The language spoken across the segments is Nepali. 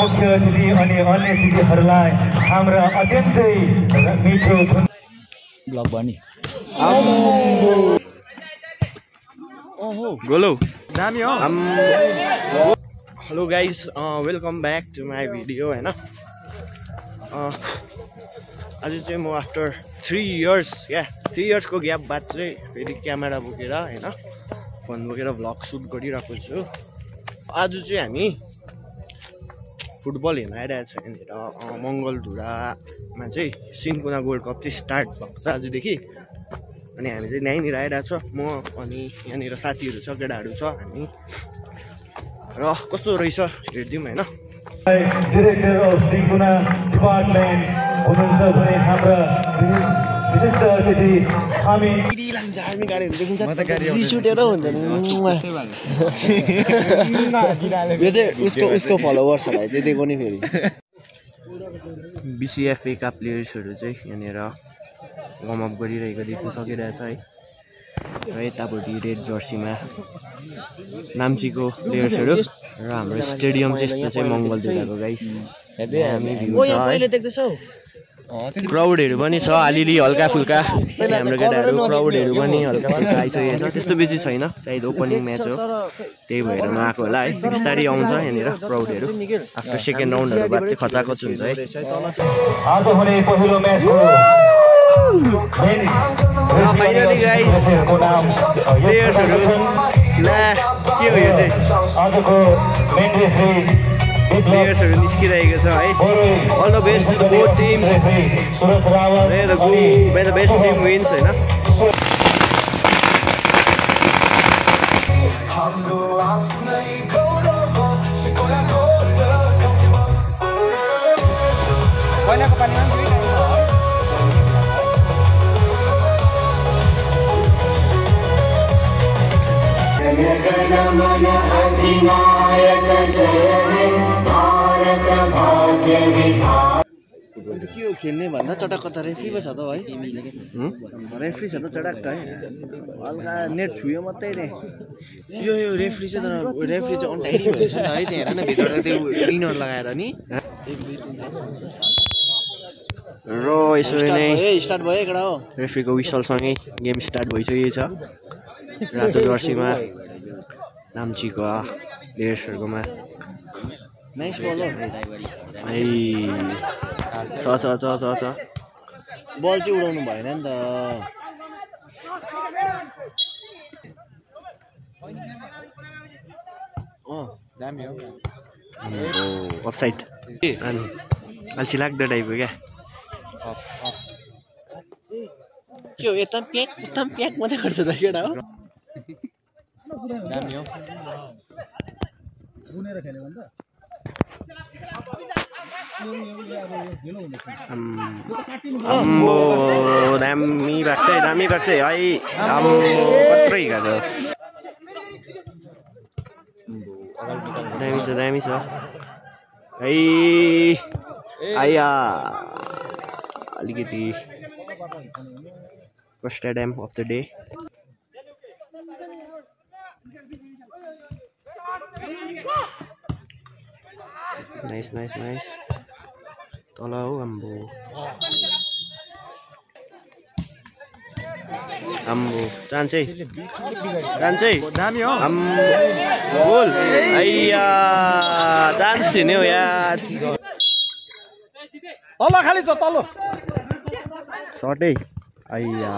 मुख्य अतिथि अनि अन्य अतिथिहरूलाई हाम्रा अत्यन्तै मिठो ब्लग बनी गोलो दामी हो hello guys welcome back to my video हैन आज चाहिँ म आफ्टर 3 इयर्स 3 इयर्सको ग्याप बाद चाहिँ फेरि क्यामेरा बोकेर हैन फोन बोकेर भ्लग सुट गरिरहेको छु। आज चाहिँ हामी फुटबल हेर्न आइरहेको छ यहाँनिर मङ्गलधुरामा चाहिँ सिन्कोना गोल्ड कप चाहिँ स्टार्ट भएको छ आजदेखि। अनि हामी चाहिँ यहीँनिर आइरहेको छ म अनि यहाँनिर साथीहरू छ केटाहरू छ हामी र कस्तो रहेछ हेरिदिउँ होइन। डिरेक्टर अफ सिन्कोना डिपार्टमेन्ट हुनुहुन्छ भने हाम्रा विशिष्ट अतिथि हामी आर्मी गाडीहरू देखिन्छ म त गाडी रिसुटेर हुन्छ नि यो चाहिँ उसको फलोवर्सहरूलाई चाहिँ दिएको नि फेरि बिसिएफए का प्लेयर्सहरू चाहिँ यहाँनिर वार्मअप गरिरहेको देख्न सकिरहेछ है। र यतापट्टि रेड जर्सीमा नाम्चीको प्लेयर्सहरू र हाम्रो स्टेडियम चाहिँ यस्तो चाहिँ मङ्गलधुराको गाइस क्राउडहरू पनि छ अलिअलि हल्का फुल्का हाम्रो केटाहरू क्राउडहरू पनि हल्का फुल्का आइसकेको छ त्यस्तो बेसी छैन सायद ओपनिङ म्याच हो त्यही भएर नआएको होला है। बिस्तारै आउँछ यहाँनिर क्राउडहरू आफ्टर सेकेन्ड राउन्डहरू बाद चाहिँ खचाखच हुन्छ है। आज हुने पहिलो म्याचको फाइनली गाइस प्लेयर्सहरू ला के हो यो चाहिँ आजको मेन रेफ्री प्लेयर्सहरू निस्किरहेको छ है। All the best to the both teams Suraj Rawat may the best team wins हैन। पहिलाको पानीमा के हो खेल्ने भन्दा चटक्क त रेफ्री पो छ त है रेफ्री छ त चटक्क है हल्का नेट छुयो मात्रै नै यो रेफ्री चाहिँ तर रेफ्री चाहिँ अन्टाइडी भएछ नि त है त्यहाँ हेर न भित्र त्यो विनर लगाएर नि र यसरी नै स्टार्ट भयो एकटा हो रेफ्रीको विसलसँगै गेम स्टार्ट भइसकेको छ। रातो जर्सीमा नाम्चीको प्लेयर्सहरूकोमा नाइस बल हो छ बल चाहिँ उडाउनु भएन नि त दामी हो अफसाइड अल्छी लाग्दो टाइपको क्या के हो यता प्याक मात्रै गर्छ त केटा हो दामी हो दामी भएको छ है कत्रै हिँडेको दामी छ है आइया अलिकति first time of the day nice तल हो आम्बो चान्चै दामी हो गोल आइया चान्स थिएन हो यार तल खाली त तल सर्टै आइया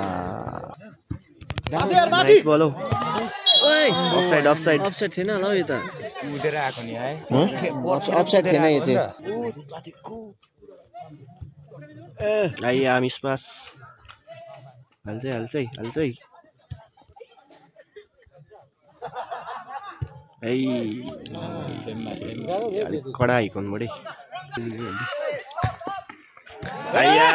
नाइस बल हो अफसाइड थिएन होला यो त उडेर आएको नि है अफसाइड थिएन यो चाहिँ आइया मिस पास हाल्छै कडा हिकन बढी आइया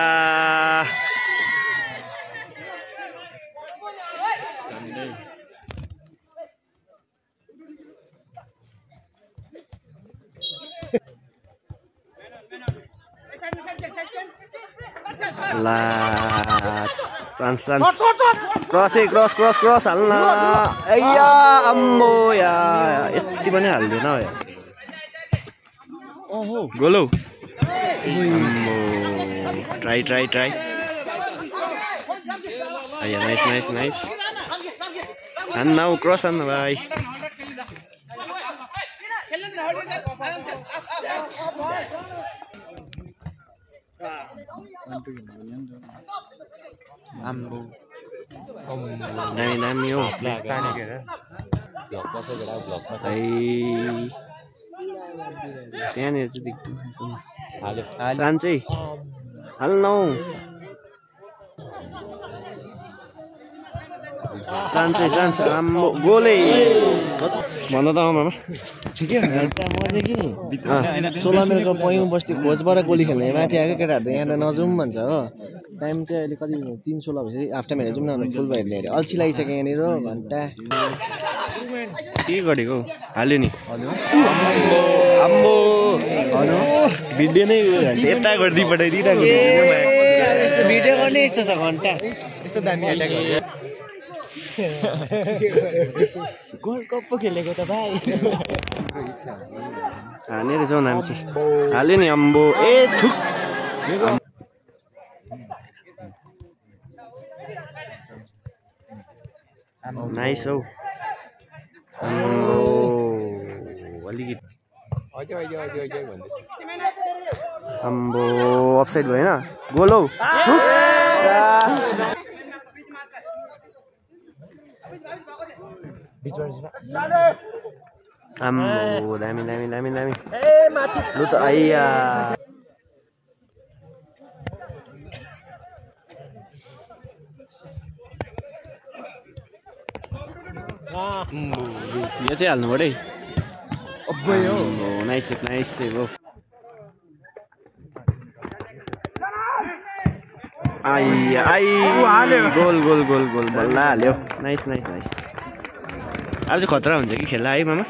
ला चान्स क्रस हाल्न अम्मो या यति पनि हाल्दैन यार गोलो ट्राई नाइस हान्नु क्रस हान्नु भाइ दामी हो त्यहाँनिर चाहिँ देख्छु चाहिँ हाल्नु चान्स राम्रो गोलै भन त मामा ठिकै हो म चाहिँ कि 16 माइलको पयौँ बस्ती खोजबाट गोली खेल्ने माथि आएको केटाहरू त यहाँ नजाउँ भन्छ हो टाइम चाहिँ अहिले कति 3:16 भएपछि हाफ टाइम हेरेर जाउँ न फुल भयो हेरे अल्छी लागिसक्यो यहाँनिर घन्टा के गरेको हाल्यो नि आम्बो भिडियो नै यता गरिदिई पठाइदिइरहेको भिडियो गर्ने यस्तो छ घन्टा यस्तो दामी एट्याक हुन्छ गोल्ड कप पो खेलेको त भाइ हानेर जाउँ नाम्ची हाल्यो नि अम्बो ए थुक नाइस हौ अलिकति अम्बो अफसाइड भएन गोल हौ आम्बो दामी लु त आइया यो चाहिँ हाल्नु पऱ्यो है नाइस सेभ हो गोल बल्ल हाल्यो नाइस अब चाहिँ खतरा हुन्छ कि खेल्दा है मामा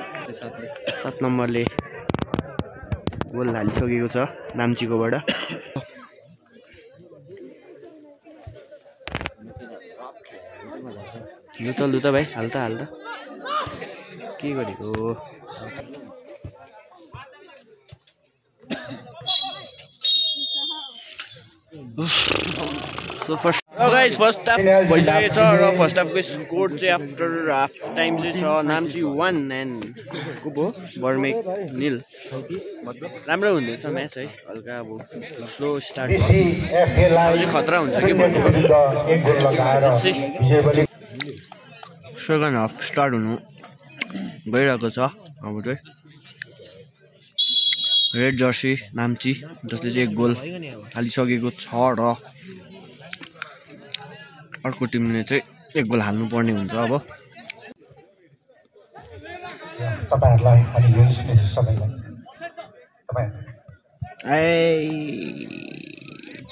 7 नम्बरले गोल हालिसकेको छ नाम्चीकोबाट लु त भाइ हाल्दा के गरेको फर्स्ट हाफ भइसकेको छ र फर्स्ट हाफको स्कोर चाहिँ आफ्टर हाफ टाइम चाहिँ छ नाम्ची 1 एन्ड को भयो बर्मेक 0 राम्रो हुँदैछ म्याच है हल्का अब स्लो स्टार्ट चाहिँ खतरा हुन्छ कि सेकेन्ड हाफ स्टार्ट हुनु भइरहेको छ अब चाहिँ रेड जर्सी नाम्ची जसले चाहिँ 1 गोल हालिसकेको छ र अर्को टिमले चाहिँ 1 गोल हाल्नु पर्ने हुन्छ अब तपाईहरुलाई खाली यो स्पेस सबैलाई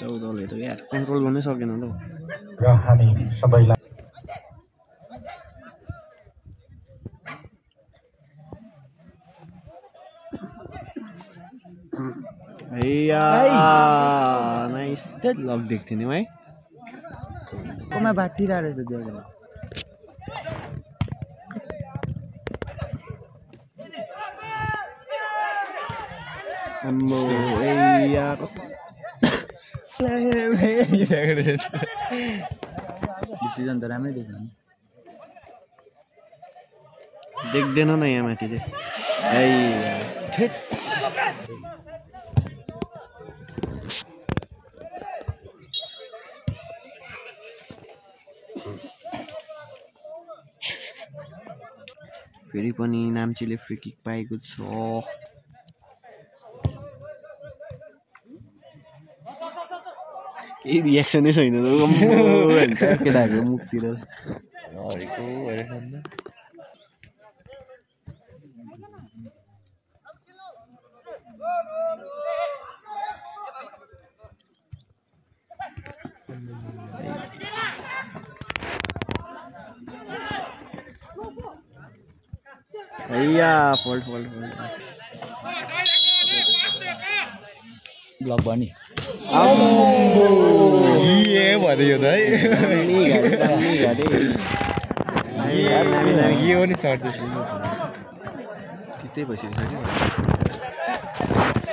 चौधले त यार कन्ट्रोल गर्नै सकेन त र हामी सबैलाई नाइस लक देख्थ्यो नि है कोमा बाटिरा रहेछ जग्गा अम्मो डिसिजन त राम्रै देख्दैन न यहाँ माथि चाहिँ फेरि पनि नाम्चीले फ्री किक पाएको छ केही रियाक्सनै छैन केटाहरूको मुखतिर फोल्ड ब्लक भयो नि भन्यो त है यो नि सर्ट त्यही भइसकेको छ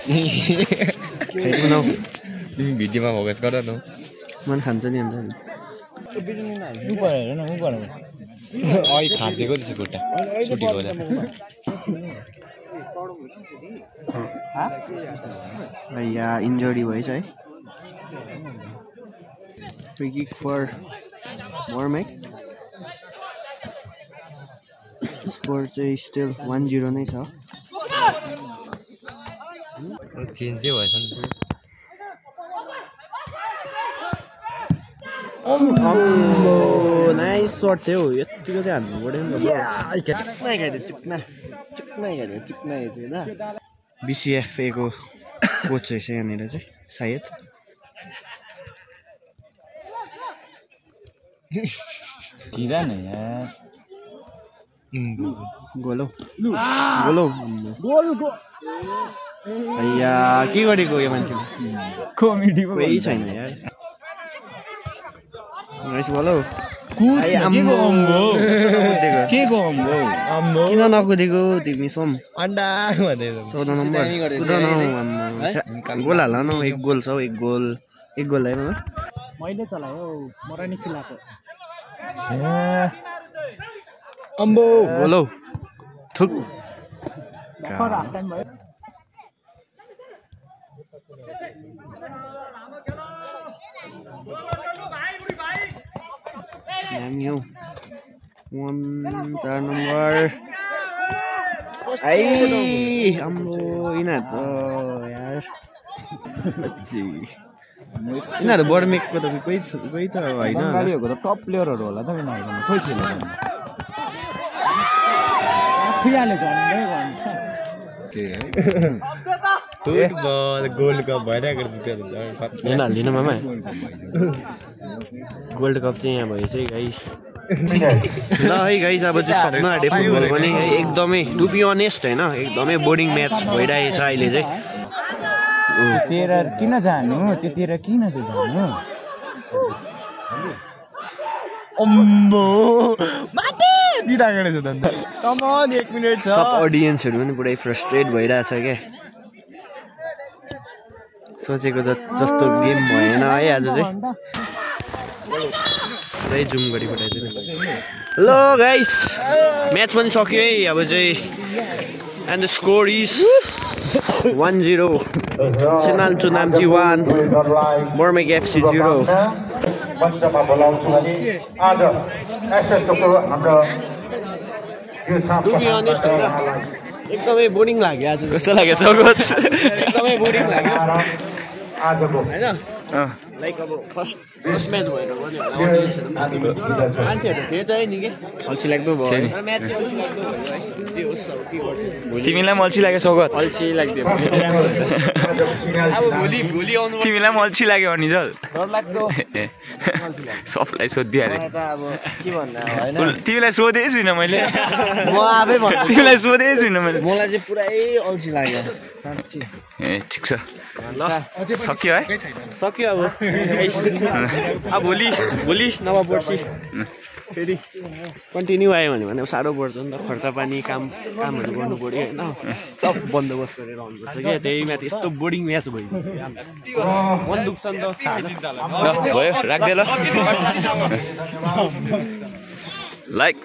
खाइदिउँ न हौ। तिमी भिडियोमा फोकस गर न मन खान्छ नि अन्त अघि खाँदिएको त्यसो खुट्टा छुटेको होला या इन्जरी भएछ है फ्री किक फर मोर्मेक स्कोर चाहिँ स्टिल 1-0 नै छ चेन्ज चाहिँ भएछ नि नाइस सर्ट थियो यतिको चाहिँ हान्नु पऱ्यो नि चिक्नै खाइदियो BCFA को कोच रहेछ यहाँनिर चाहिँ सायद ढिला न यार गोलो अय्या के गरेको यो मान्छेले कमेडी कोही छैन यार नाइस बोलो किन नकुदेको तिमी सोम अन्डा भनेर 14 नम्बर गोल हाल न एक गोल छ एक गोल होइन मैले चलायो मरानी खिलाको अम्बो गोलो थुक भर्खर हाफ टाइम भयो Namio 4 नम्बर आई हाम्रो यिनीहरू त यार यिनीहरू बर्मेकको त कोही त होइन बङ्गालीहरूको त टप प्लेयरहरू होला त यिनीहरूकोमा खोइ खेल्नु आफैले झन्डै भन्छ गोल्ड कप भइरहेको यहाँ हालिदिनु मामा गोल्ड कप चाहिँ यहाँ भएछ है गाइस ल है गाइस अब चाहिँ सक्नु आँटे फुटबल पनि है एकदमै टु बी अनेस्ट होइन एकदमै बोरिङ म्याच भइरहेको छ अहिले चाहिँ तेरा किन जानु त्यतिर किन चाहिँ जानु अम्बो माथि दिइराखेको रहेछ त अन्त कमन 1 मिनेट छ सब अडियन्सहरू पनि पुरै फ्रस्ट्रेट भइरहेछ क्या सोचेको जस्तो गेम भएन है आज चाहिँ पुरै जुम गरी पठाइदिनु ल गाइस म्याच पनि सक्यो है अब चाहिँ and the score is 1-0 Sinalchu Namchi 1 Mormec FC 0 मञ्चमा बोलाउँछु भने आज एसएसको हाम्रो टु बी अनेस्ट होइन एकदमै बोरिङ लाग्यो आज कस्तो लाग्यो स्वागत एकदमै बोरिङ लाग्यो आजको हैन लाइक अब फर्स्ट म्याच भएर मान्छेहरू थियो चाहिँ नि के अल्छी लाग्दो भयो म्याच चाहिँ अल्छी लाग्दो भयो है जे होस् अब के गर्नु तिमीलाई पनि अल्छी लाग्यो स्वागत अल्छी लाग्दियो अब भोलि आउनु तिमीलाई पनि अल्छी लाग्यो अनि जल डरलाग्दो सबलाई सोधिहाले त अब के भन्नु हैन तिमीलाई सोधेँ छुइनँ मैले म आफै भन्छु तिमीलाई सोधेँ छुइनँ मैले मलाई चाहिँ पुरै अल्छी लाग्यो साच्चै ए ठिक छ ल सक्यो है सक्यो अब अब भोलि नभए पर्सि फेरि कन्टिन्यू आयो भने साह्रो पर्छ नि त खर्च पानी कामहरू गर्नु पऱ्यो होइन सब बन्दोबस्त गरेर आउनुपर्छ क्या त्यही म्याच यस्तो बोरिङ म्याच भयो मन दुख्छ नि त ल भयो राख्दै ल लाइक